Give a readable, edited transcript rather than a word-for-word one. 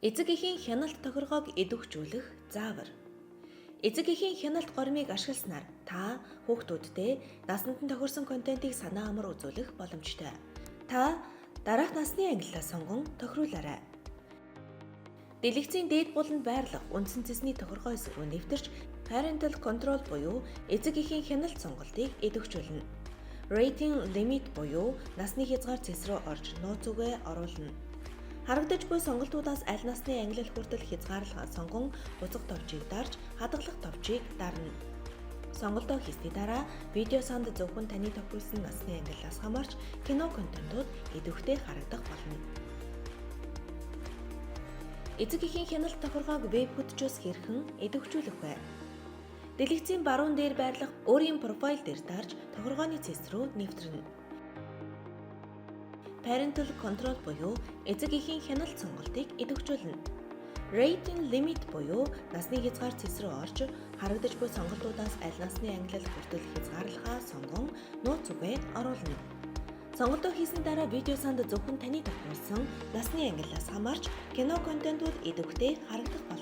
Эцэг эхийн хяналт тохиргоог идэвхжүүлэх заавар. Эцэг эхийн хяналт горимыг ашигласнаар та хүүхдүүддээ насанд нь тохирсон контентыг санаа амар үзүүлэх боломжтой. Та дараах насны ангиллаа сонгон тохируулаарай. Дэлгэцийн дээд буланд байрлах үндсэн цэсний тохиргоо хэсэг рүү нэвтэрч Parental Control буюу эцэг эхийн хяналт сонголтыг идэвхжүүлнэ. Rating Limit буюу насны хязгаар цэс рүү орж нууц үгээ оруулна. Харагдаж буй сонголтуудаас аль насны ангилал хүртэл хязгаарлахаа сонгон буцах товчийг дарж, хадгалах товчийг дарна. Сонголтоо хийсний дараа видео санд зөвхөн таны тохируулсан насны ангиллаас хамаарч кино контентууд идэвхтэй харагдах болно. Эцэг эхийн хяналт тохиргоог веб хөтчөөс хэрхэн идэвхжүүлэх вэ? Дэлгэцийн баруун дээр байрлах өөрийн профайл дээр дарж, тохиргооны цэс рүү нэвтрэнэ. Parental Control буюу эцэг эхийн хяналт сонголтыг идэвхжүүлнэ. Rating Limit буюу насны хязгаар цэс рүү орж, харагдаж буй сонголтуудаас аль насны ангилал хүртэл хязгаарлахаа сонгон нууц үгээ оруулна. Сонголтоо хийсний дараа видео санд зөвхөн таны тохируулсан насны ангиллаас хамаарч кино контентууд идэвхтэй харагдах болно.